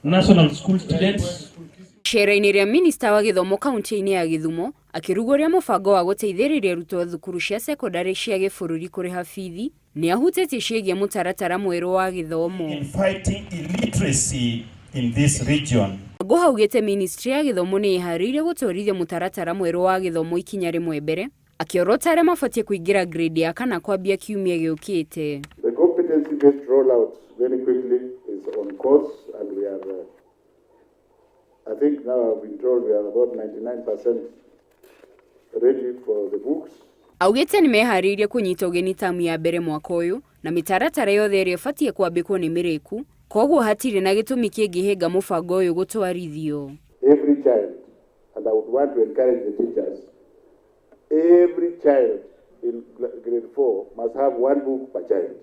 National school students. Icera-inĩ rĩa minista wa gĩthomo kaunti-inĩ ya Gĩthumo akĩrugũria mũbango wa gũteithĩrĩria arutwo a thukuru cia cekondarĩ cia gĩbũrũri kũrĩha bithi, nĩ ahutĩtie ciĩgiĩ mũtaratara mwerũ wa gĩthomo. In fighting illiteracy in this region. Magoha augĩte ministry ya gĩthomo nĩ ĩharĩirie gũtwarithia mũtaratara mwerũ wa gĩthomo ikinya rĩmwe mbere, akĩorota arĩa mabatiĩ kũingĩra grade ya kana kwambia kiumia gĩũkĩte. The competency-based rollout very quickly is on course, and we are, I think now I've been told we are about 99% ready for the books. Augĩte nĩ meharĩirie kũnyita ũgeni tamu ya mbere mwaka ũyũ na mĩtaratara yothe ĩrĩa ĩbatiĩ kwambĩkwo nĩ mĩrĩku, koguo hatirĩ na gĩtũmi kĩngĩhĩnga mũbango ũyũ gũtwarithio. Every child, and I would want to encourage the teachers, every child in grade 4 must have one book per child.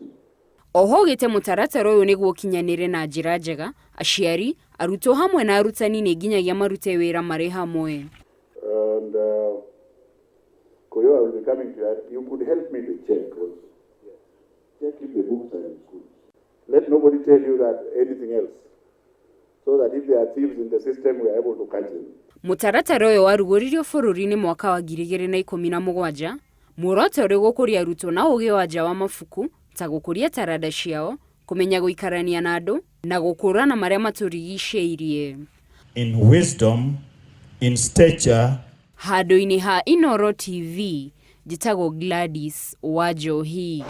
Oho augĩte mũtaratara ũyũ nĩguo ũkinyanĩre na njĩra njega, aciari, arutwo hamwe na arutani nĩ nginyagia marute wĩra marĩ hamwe. And Koyo, I will be coming to you. You could help me to check also. Check if the books are in school. Let nobody tell you that anything else. So that if there are thieves in the system, we are able to catch them. Mũtaratara ũyũ warugũririo bũrũri-inĩ mwaka wa 2017, muoroto ũrĩ gũkũria arutwo na ũũgĩ wa nja wa mabuku ta gũkũria taranda ciao, kũmenya gũikarania na andũ na gũkũũrana marĩa matũrigicĩirie. In wisdom, in stature, Handũ-inĩ ha Inooro TV, njĩtagwo Gladys Wanjohi.